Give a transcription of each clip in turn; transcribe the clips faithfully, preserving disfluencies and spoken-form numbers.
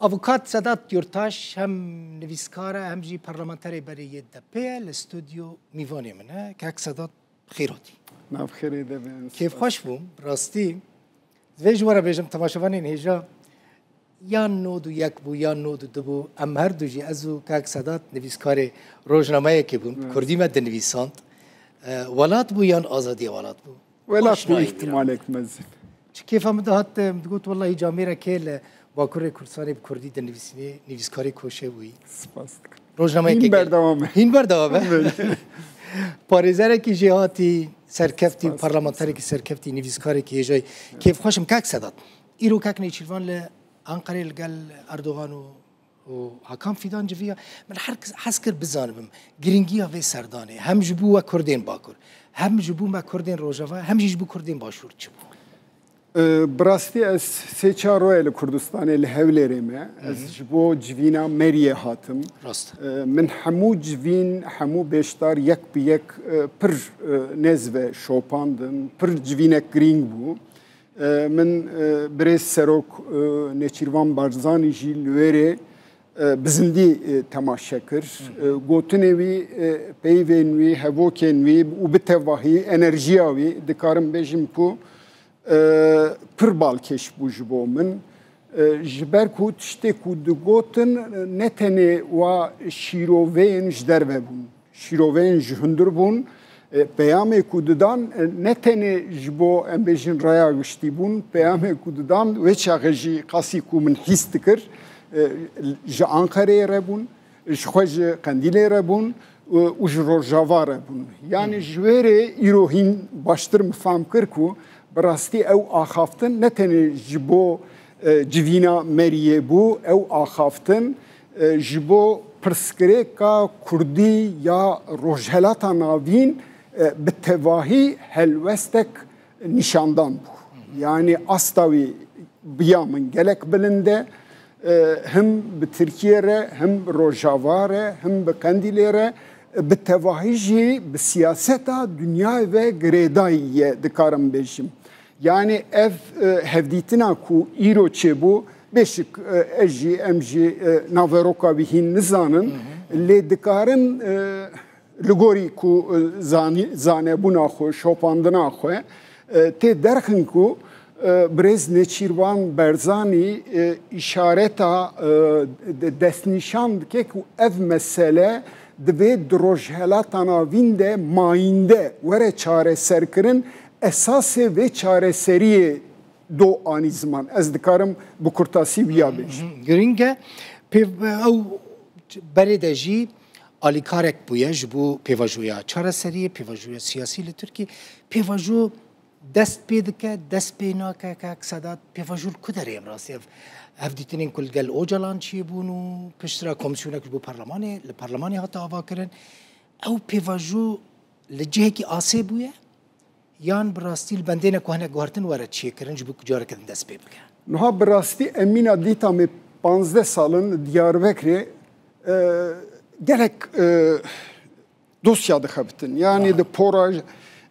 Avukat Sedat Yurtaş hem nivîskar e hem jî parlamenterê berê yê D P ye, li stûdyo mîvanê min e. Kek Sedat, xêr hatî. Nav xêrê de bin. Kêfxweş bûm, bi rastî. Divê ji we re bêjim, temaşevanên hêja, yan nod û yek bû, yan nod û du bû. Em her du jî, ez û kak Sedat, nivîskarê rojnameyekê bûn. Evet. Kurdî me dinivîsand. E, welat bû yan azadiya welat bû? Welat bû, îhtimalek mezin. Çi kêfa min dihat, min digot, wellahî camêrekê li Bakurê Kurdistanê bi kurdî dinivîsînê, nivîskarê koşe bûyî. Spas dikim. Rojnameyekê Hîn berdewam e. Hîn berdewam e. Evet. Parêzerekî jêhatî, serkeftî, parlamenterekî serkeftî, nivîskarekî hêjayî. Kêfxweş im, kak Sedat. Îro kak Nêçîrvan li Anqerê li gel Erdogan û, û Hakan Fîdan civiya. Min her kes hez kir bizanibim girîngiya vê serdanê. Hem ji bo we Kurdên Bakur, hem ji bo me Kurdên Rojava, hem jî ji bo Kurdên Başûr çi bû? E, bi rastî ez sê çar roye li Kurdistanê, li Hewlêrê me. Ez ji bo civîna Meriyê hatim. Rast. E, min hemû civîn, hemû beşdar yek bi yek, e, pir, e, nêz ve şopandin, pir civînek girîng bû. E, min, e, birêz serok, e, Nêçîrvan Barzanî jî li wê rê, e, bi zindî, e, temaşe kir. E, gotinê wî, e, peyvên wî, hevokên wî û bi tevahî enerjiya wî dikarim bêjim ku, e, pir balkêş bû ji bo min. E, ji ber ku tiştê ku digotin, e, ne tenê wa şîroveyên ji derve bûn. Şîroveyên ji hundir bûn. E, peyamê ku didan, e, ne tenê ji bo, em bêjin, raya giştî bûn, peyamê ku didan wê çaxê jî qasî ku min hîs dikir, e, ji Anqereyê re bûn, ji xwe ji Qendîlê re bûn, e, û ji Rojava re bûn. Yanî ji wê rê îro hîn baştir min fam kir ku bi rastî ew axaftin ne tenê ji bo, e, civîna Meriyê bû, ew axaftin, e, ji bo pirsgirêka Kurdî ya Rojhelata Navîn, e, bi tevahî helwestek nîşandan bû. Yanî asta wî bi ya min gelek bilind e. E, him bi Tirkiye re, him bi Rojava re, him bi Qendîlê re, e, bi tevahî jî bi siyaseta dinyayê ve girêdayî ye, dikarim bêjim. Yanî ev, e, hevdîtina ku îro çêbû, bêşik, e, ez jî, em jî, e, naveroka wî hîn nizanin, lê dikarin, e, li gorî ku, e, zanî-, zanebûna xwe, şopandina xwe, e, tê derxin ku, e, birêz Nêçîrvan Berzanî, e, îşareta, e, de-, destnîşan dike ku ev mesele divê di Rojhelata Navîn de mayînde were çareserkirin, esasê vê çareseriyê do anî ziman. Ez dikarim bi kurtasî wiya bêjim. Girîng e. Pêv-, ew berê de jî alîkarek bûye ji bo pêvajoya çareseriyê, pêvajoya siyasî li Tirkiyê. Pêvajo dest pê dike, dest pê nake, kak Sedat, pêvajo li ku derê ye bi rastî? Ev hevdîtinên ku li gel Ocalan çêbûn û piştre komîsyonek ji bo parlemanê, li parlemanê hate avakirin. Ew pêvajo li cihekî asê bûye? Yan bi rastî li bendê ne ku hinek guhertin were çêkirin ji bo ku careke din dest pê bike? Niha bi rastî em mîna dîta me panzdeh sal in li Diyarbekirê, e, gelek, e, dosya dixebitin. Yanî di pora,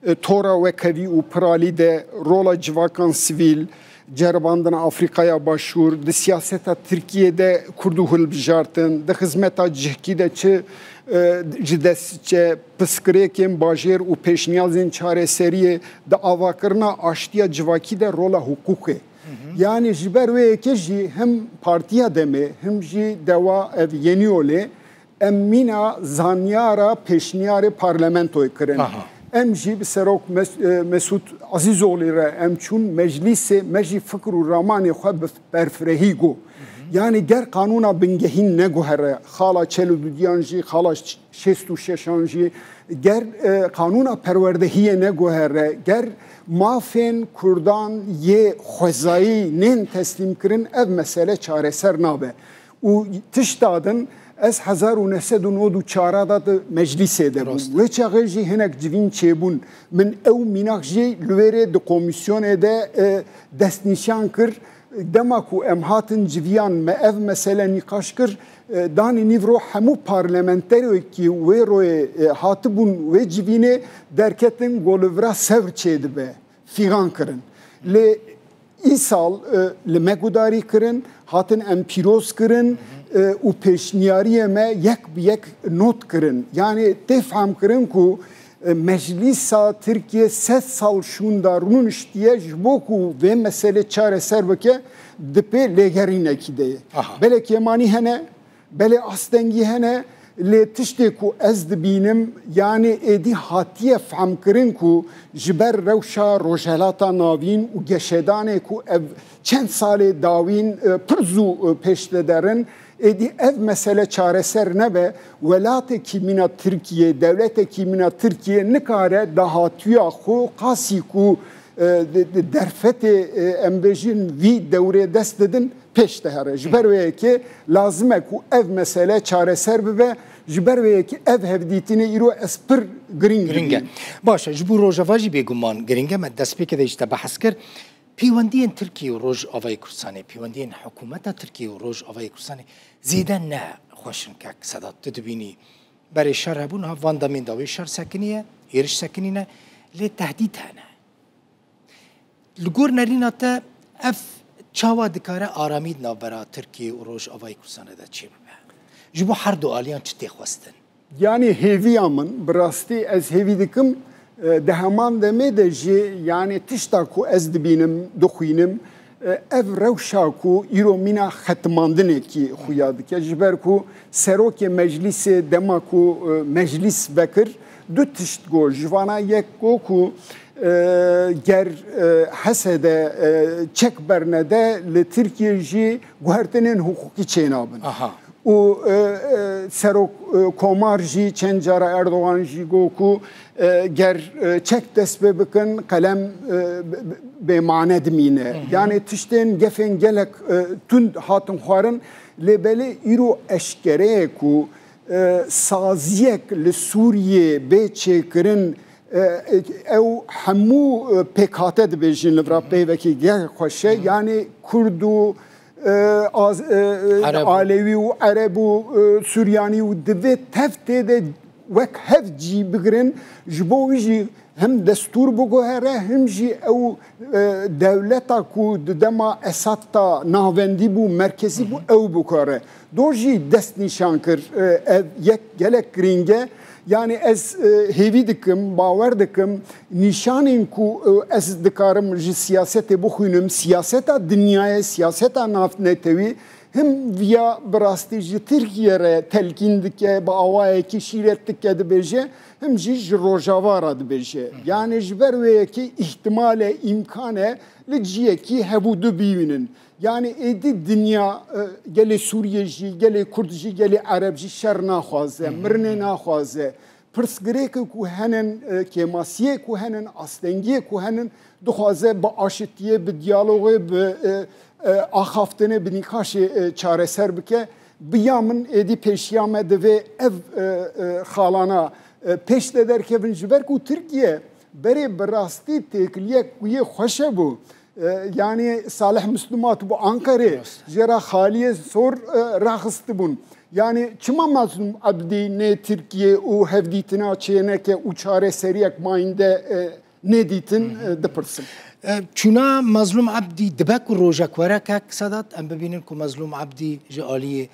e, tora wekhevî û piralî de rola civakan sivîl, ceribandina Afrîkaya Başûr, di siyaseta Tirkiyê de Kurd û hilbijartin, di xizmeta cihkî de çi, e, ji destçe pirsgirêkên bajêr û pêşniyazên çareseriyê, di avakirina aştiya civakî de rola hiqûqê. Yanî ji ber wê yekê jî him Partiya Demê, him jî dewa ev Yenî Yolê, em mîna zanyara pêşniyarê parlamentoyê kirin. Aha. Em jî bi Serok Mes-, e, Mesûd Azîzoglî re em çûn meclîsê, me jî fikr û ramanê xwe bi berfirehî got. Yanî ger qanûna bingehîn neguhere, xala çel û dudiyan jî, xala ş-, şêst û şeşan jî, ger, e, qanûna perwerdehiyê neguhere, ger mafên Kurdan yê xwezayî nên teslîmkirin, ev mesele çareser nabe. Û tişta din, ez hezar û neh sed û nod û çar de di meclîsê de bûm. Rast e. Wê çaxê jî hinek civîn çêbûn. Min ew mînak jî li wê rê di komîsyonê de, e, destnîşan kir. Dema ku em hatin civiyan, me ev mesele nîqaş kir, e, danî nîvro hemû parlamenterekî wê royê, e, hatibûn wê civînê derketin, go li vira sevr çêdibe, fîxan kirin. Lê îsal e, li me gudarî kirin, hatin em pîroz kirin e, û pêşniyariyê me yek bi yek not kirin. Yanî tê fehm kirin ku e, Meclîsa Tirkiye sed sal şûnda rûniştiye ji bo ku vê meselê çareser bike, di pê lêgerînekî de ye. Aha. Belê kêmanî hene, belê astengî hene, lê tiştê ku ez dibînim, yanî êdî hatiye fehmkirin ku ji ber rewşa Rojhelata Navîn û geşedanê ku ev çend salê dawîn e, pir zû e, pêş de derin, êdî ev mesele çareser nebe, welatekî mîna Tirkiye, dewletekî mîna Tirkiye nikare dahatuya xwe qasî ku e, di, di derfetê e, em bêjin vî dewrê dest didin, pêş dihere. Ji ber wê yekê lazim e ku ev mesele çareser bibe. Ji ber wê yekê ev hevdîtinê îro ez pir girîng Girîng e. dibînim. Baş e, ji bo Rojava jî bêguman girîng e. Me destpêkê de ji te behs kir. Pêwendiyên Tirkiye û Rojavayê Kurdistanê, pêwendiyên hikûmeta Tirkiye û Rojavayê Kurdistanê zêde ne xweş in kek Sedat. Tu dibînî berê şer hebû, niha van demên dawî şer sekiniye, êriş sekinîne, lê tehdît hene. Li gor nerîna te ev çawa dikare aramî di navbera Tirkiye û Rojavayê Kurdistanê de çêbibe? Ji bo her du aliyan çi tê xwestin? Yanî hêviya min, bi rastî ez hêvî dikim, e, di heman demê de jî, yanî tişta ku ez dibînim, dixwînim, e, ev rewşa ku îro mîna xetimandinekî xuya dike. Ji ber ku serokê meclîsê dema ku e, meclîs vekir, du tişt got. Ji vana yek got ku e, ger e, H S D e, çek bernede li Tirkiye jî guhertinên hiqûqî çênabin. Aha. Û e, e, serok e, komar jî çend cara Erdogan jî got ku e, ger e, çek dest pê bikin, qelem e, b- b- bêmane dimîne. Yanî tiştên gefên gelek e, tund hatin xwarin, lê belê îro eşkere ye ku e, saziyek li Sûriyê bê çêkirin, e, e, ew hemû e, pêkhate dibêjin li vira peyvekî gelek xweş e. Yanî Kurd û e, az, e, e, Ereb û Alewî û Ereb û e, Suryanî û divê tev tê de wek hev cî bigirin, ji bo wî jî hem destûr biguhere, hem jî ew e, dewleta ku di dema Esad ta navendî bû, merkezî bû, ew bikare. Do jî dest nîşan kir, e, ev yek gelek girîng e. Yanî ez e, hêvî dikim, bawer dikim, nîşanên ku e, ez dikarim ji siyasetê bixwînim, siyaseta dinyayê, siyaseta navnetewî, him viya bi rastî ji Tirkiye re telkîn dike, bi awayekî şîret dike dibêje, him jî ji Rojava re dibêje. Yanî ji ber wê yekê îhtimal e, îmkan e, li ciyekî hev û du bibînin. Yanî êdî dinya, e, gelê Sûriye jî, gelê Kurd jî, gelê Ereb jî şer naxwaze, mirinê naxwaze. Pirsgirêkê ku henin, e, kêmasiyê ku henin, astengiyê ku henin, dixwaze bi aşitiyê, bi diyalogê, bi e, e, axaftinê, bi nîqaşê e, çareser bike. Bi ya min êdî pêşiya me divê ev e, e, xalana e, pêş de derkevin, ji ber ku Tirkiye berê bi rastî têkiliyek ku yê xweş hebû. E, yanî Salih Mislûm hatibû Anqerê, jê re xaliyê sor e, raxistibûn. Yanî çima Mazlûm Ebdî nê Tirkiye û hevdîtina çêneke û çareseriyek mayînde e, nêdîtin, e, dipirsim. E, çûna Mazlûm Ebdî dibe ku rojek were kek Sedat, em bibînin ku Mazlûm Ebdî ji aliyê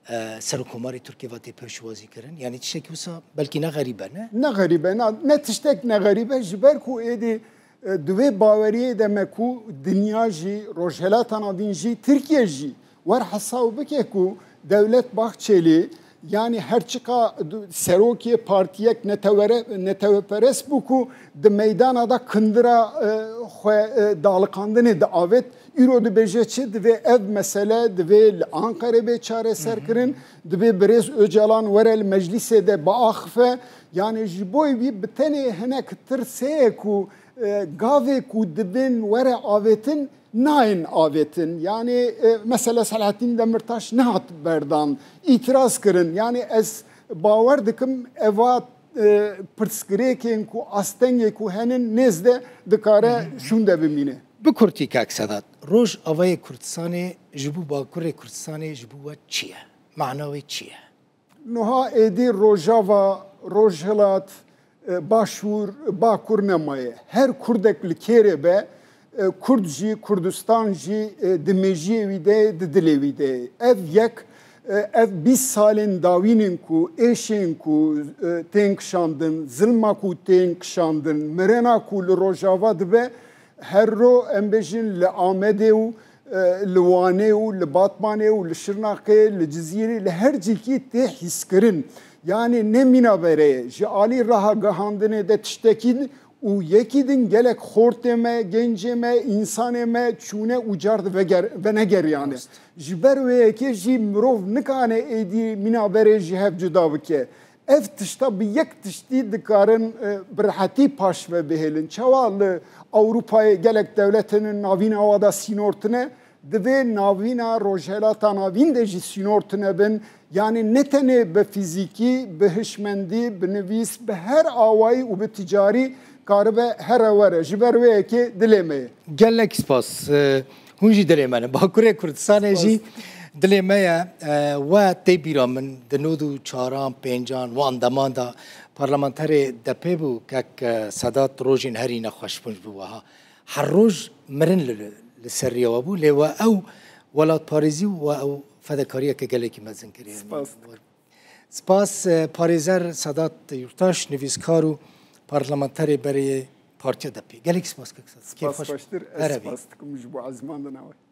e, Serokkomarê Tirkiye ve tê pêşwazî kirin? Yanî tiştekî wisa belkî ne xerîb e, ne? Ne xerîb e, ne, ne tiştek ne xerîb e, ji ber ku êdî e, di wê baweriyê de me ku dinya jî, Rojhelata Navîn jî, Tirkiye jî wer hesab bike ku Dewlet Bahçelî, yanî her çiqa du- serokê partiyek netewere- neteweperest bû ku di meydana de kindira e, xwe e, daliqandinê diavêt, îro dibêje çi? Divê ev mesele, divê li Anqerê bê çareser kirin, divê birêz Ocalan were li meclîsê de biaxife. Yanî ji bo wî bi tenê hinek tirs heye ku e, gavê ku dibên were avêtin, nayên avêtin. Yanî e, mesela Selahattin Demirtaş nehat berdan, îtiraz kirin. Yanî ez bawer dikim eva e, pirsgirêkên ku astengê ku henin nêz de dikare şûnde bimîne. Bi kurtî kak Sedat, Rojavayê Kurdistanê ji bo Bakurê Kurdistanê ji bo we çi ye? Mana wê çi ye? Nuha êdî Rojava, Rojhilat, e, Başûr, Bakur nemaye. Her Kurdek li kêrê be, E, Kurd jî, Kurdistan jî, e, di mêjiyê wî de ye, di dilê wî de ye. Ev yek, e, ev bîst salên dawîn in ku êşên ku, e, tên kişandin, zilma ku tên kişandin, mirena ku li Rojava dibe, her ro em bêjin li Amedê û, e, li Wanê û li Batmanê û li Şirnexê, li Cizîrê, li her cîkî tê hîskirin. Yanî ne mîna berê ye. Ji alî rahagihandinê de tiştekî û yekî din gelek xortê me, gencê me, însanê me çûne û car di veger-, venegeriyane. Rast. Ji ber wê yekê jî mirov nikane êdî mîna berê ji hev cuda bike. Ev tişta bi yek tiştî dikarin, e, bi rehetî paş ve bihêlin. Çawa li Ewropayê gelek dewletên navîna wa da sînor tine, divê navîna Rojhelata Navîn de jî sînor tine bin. Yanî ne tenê bi fîzîkî, bi hişmendî, bi nivîs, bi her awayî û bi ticarî karibe here were. Ji ber wê yekê dilê me ye. Gelek spas. E, hûn jî dilê me ne. Bakurê Kurdistanê jî dilê me ye. E, we tê bîra min di nod û çaran, pêncan, wan deman de parlamenterê D P bû, kek, e, Sedat, rojên herî nexweş bûn ji bo wiha. Her roj mirin li, li ser riya we bû, lê we ew welatparêzî û we ew fedekariyeke gelekî mezin kiriye. Spas dikim. Spas, e, parêzer Sedat Yurtaş, nivîskar û parlamenterê berê Partiya D P. Gelekî spas kek Sedat. Spas Kêfxweş. Xweştir. Ez Erê bî. Spas dikim ji bo ezmandina we.